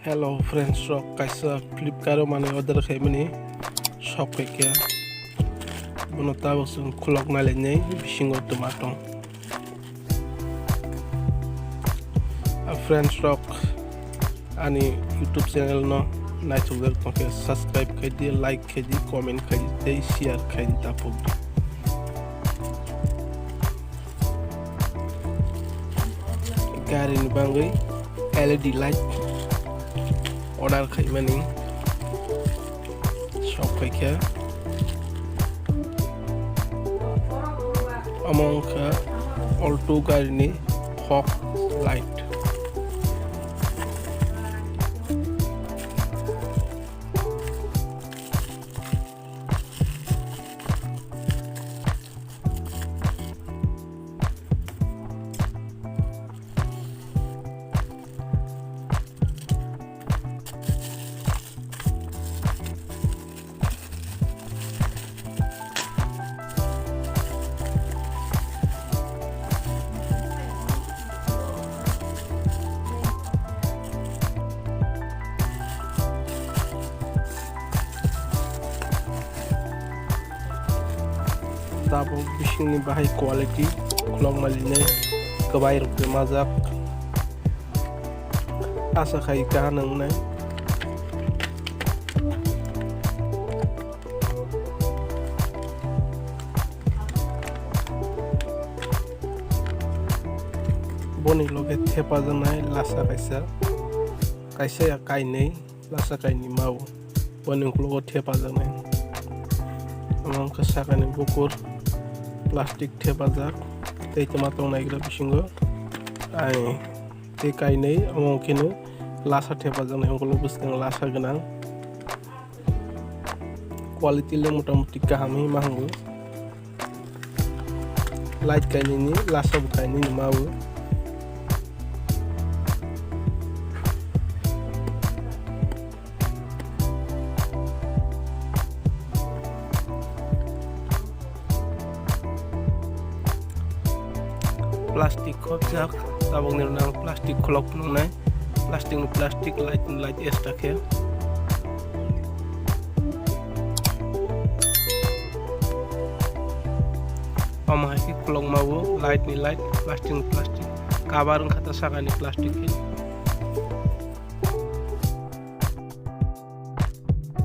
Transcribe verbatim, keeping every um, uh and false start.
Hello friends rok, kaisa Flipkart o manwi order khaimani sok phaikha. Bono tabuk chwng khulok nailainai bisingo twma tong. A friends rok, ani YouTube channel no naithokjak tongkhe subscribe khaidi, like khaidi, comment khaidi tei share khaidi tapukdi. Gari ni bagwi L E D light order khaimani sok phaikha. Omo wngkha Alto gari ni fog light. Tabuk bisingni bahai quality khulokma linai kwbai rok twi majak. Asa khai kaha nwngnai. Boni loge thepajaknai lasa kaisa, kaisa ya kainwi lasa kainwi mao. Boni uklogo thepajaknai. Omo wngkha sakani bukur plastic thepajak tei twma tongnaigra bisingo. Ai tei kainwi omo kheno lasa thepajaknai, ukulok bwskango lasa gwnang. Quality le motamuti kaham hinwi ma hango. Light kainwini lasa bo kainwini ma o. Plastic khopjak, tabukni rwnang plastic khulok phunuknai, plastic ni plastic, light ni light extra khe. Omo hai khe khulokma o, light ni light, plastic ni plastic, cover wngkha ta sakani plastic khe.